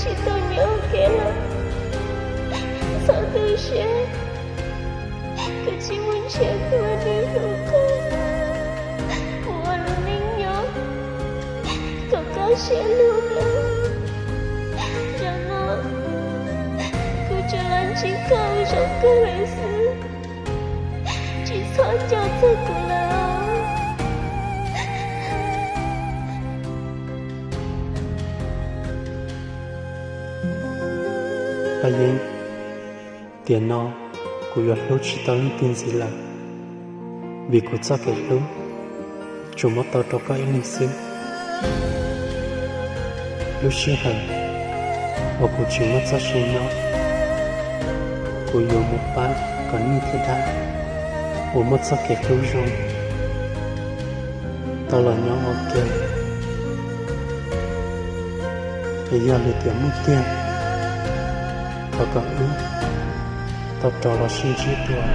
Tsis tau nyob ua ke lawm, txhob tu siab, kuv tsis muaj ntshav tuag nws hlub koj, kuv ua lub neej nyob kom koj siab lug nawb. Zaum no kuv tsuas los ntsib koj ua zaum kawg li xwb, tsis txhob nco txog kuv lawm. Paj Yeeb, tiam no kuv yuav hlub tsis tau leej twg ntxiv lawm, vim kuv txoj kev hlub tsuas muab tau rau koj ib leeg xwb. Lub sij hawm uas kuv tsis muaj txoj sia nyob, kuv yuav mus pab kom nej thiab dab uas muaj txoj kev hlub zoo tau los nyob ua ke. Es yog li tias muaj tiag, thov kom wb tau rov los sib ntsib dua.